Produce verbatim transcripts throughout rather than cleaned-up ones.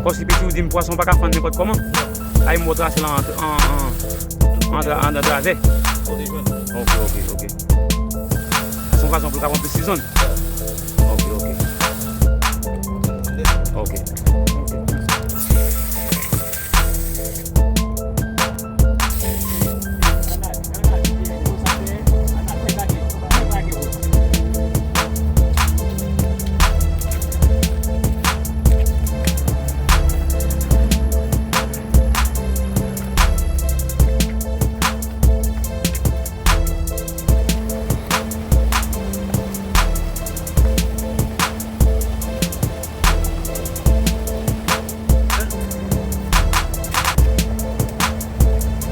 Paske piti ou di m pwason pa ka fann nenpòt kòman. Ay m wè w trase l an, an, an, an, an, an travè. Ok, ok, ok. Sa se yon fason pou l ka pran plis ti zòn. Ok, ok. Ok.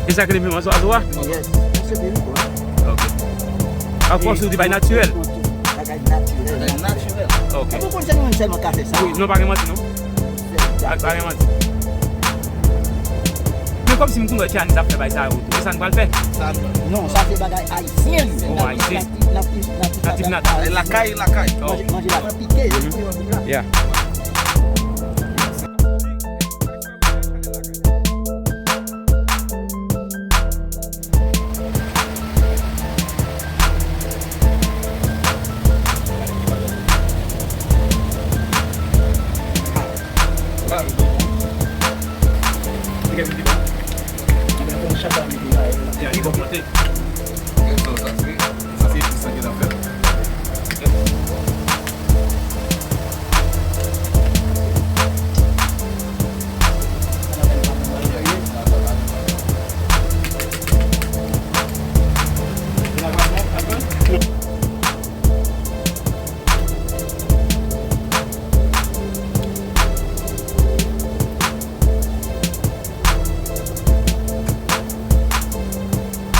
E sa k rele menm azo, azo a? Yes. Mwen se byen wi. Ok. Ak fòs ou di bay natirèl. Bagay natirèl. Bagay natirèl. Ok. Ou konn se nou menm sèlman ka fè sa? Wi, non, pa gen manti non. Pa, pa gen manti. Men kòmsi m konn wè Tianis ap fè bay sa yo tou. E sa n pral fè? Sa n pral fè. Non, sa se bagay ayisyen li. Oh, ayisyen. Natif, natif, natif. Natif, natif. Lakay, lakay. Oh. Manje, manje la, pike, yo pike yon bout la. Yeah.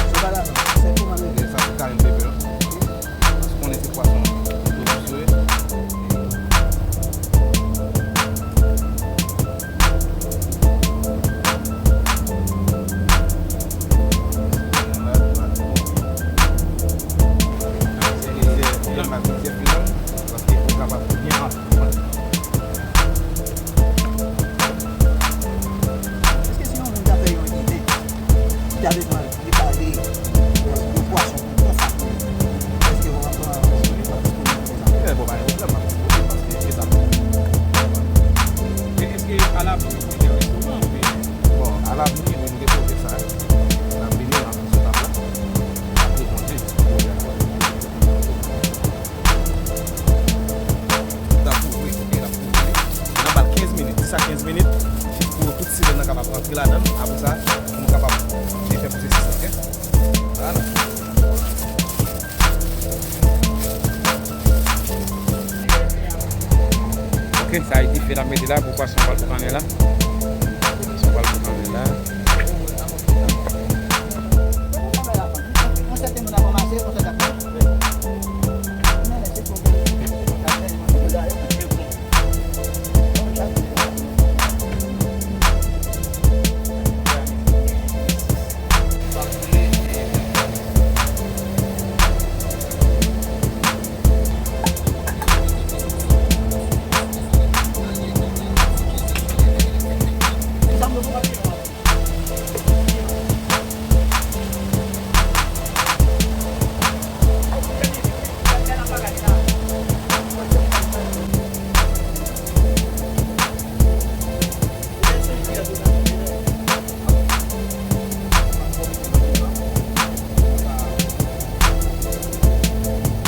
Sa pa ladan, se kouman l rete. Sa se karin pepe, wi. Paske konnen se pwason yo tou sou yo. Èske si yon moun ta fè yon ide, li ta bezwen prepare yon pwason pou tan sa pou li? Èske w ap, w ap disponib pou sa? Wi, bon, pa gen pwoblèm, m ap disponib paske e sa. Men èske alavni nou gen restoran oubyen? Bon, alavni, wi, nou gen pwojè sa. N ap vini, n ap sou tab la. N ap reponn pwojè a. N ap ouvri, ok, n ap ouvri li. N ap ba l kenz minit, dis a kenz minit, pou tout sirèn nan kapab rantre ladan l. Apre sa, pou nou kapab byen fè pwosesis la, ok? Vwala. Ok, sa e dife n ap mete la pou pwason pral boukannen la. Pwason pral boukannen la.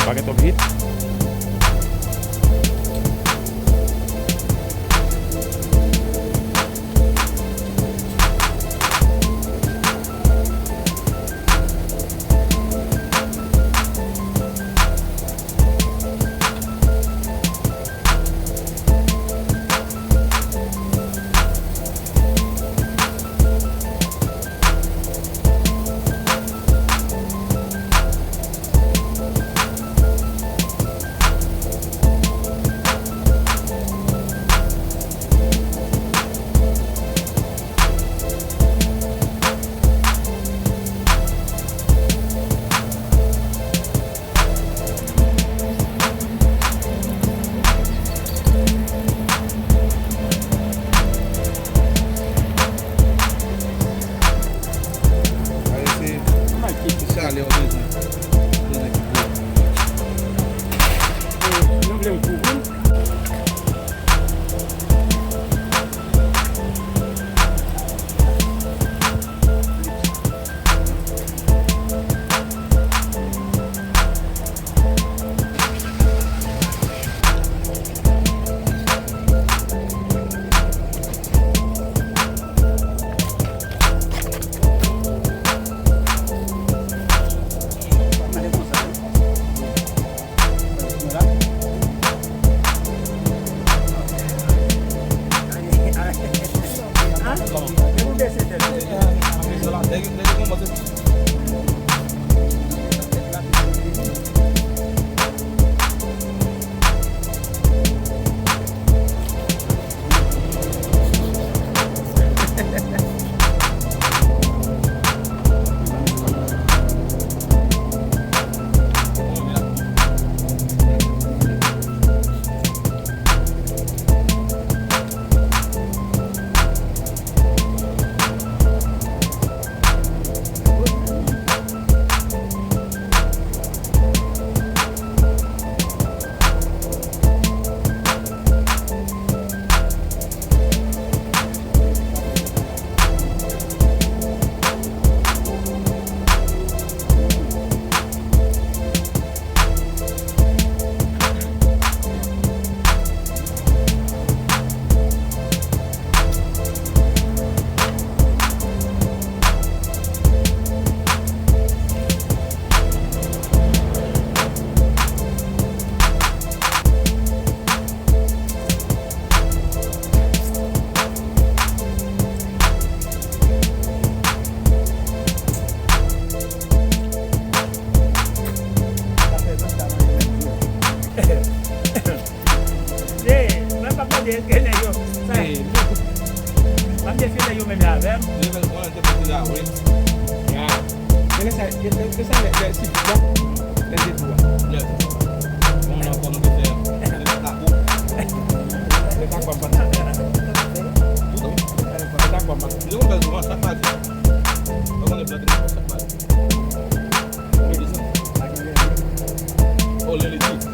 Pa gen twòp hit. Hey, mwen p ap mande èske nèg yo sa. Hey, m ap defye nèg yo menm avè m. Level one te pote la, wi. Ya. Men lè sa, lè, lè, lè sa, lè, lè, si, lè, lè de tou a. Yes. Bon, nan fò nou te fè. Lè sa, lè sa, kwa m pa. Lè sa, kwa m pa. Yo, bèl, bon, chak madi. Mwen konnen plante nan chak madi. Oh, lè li di.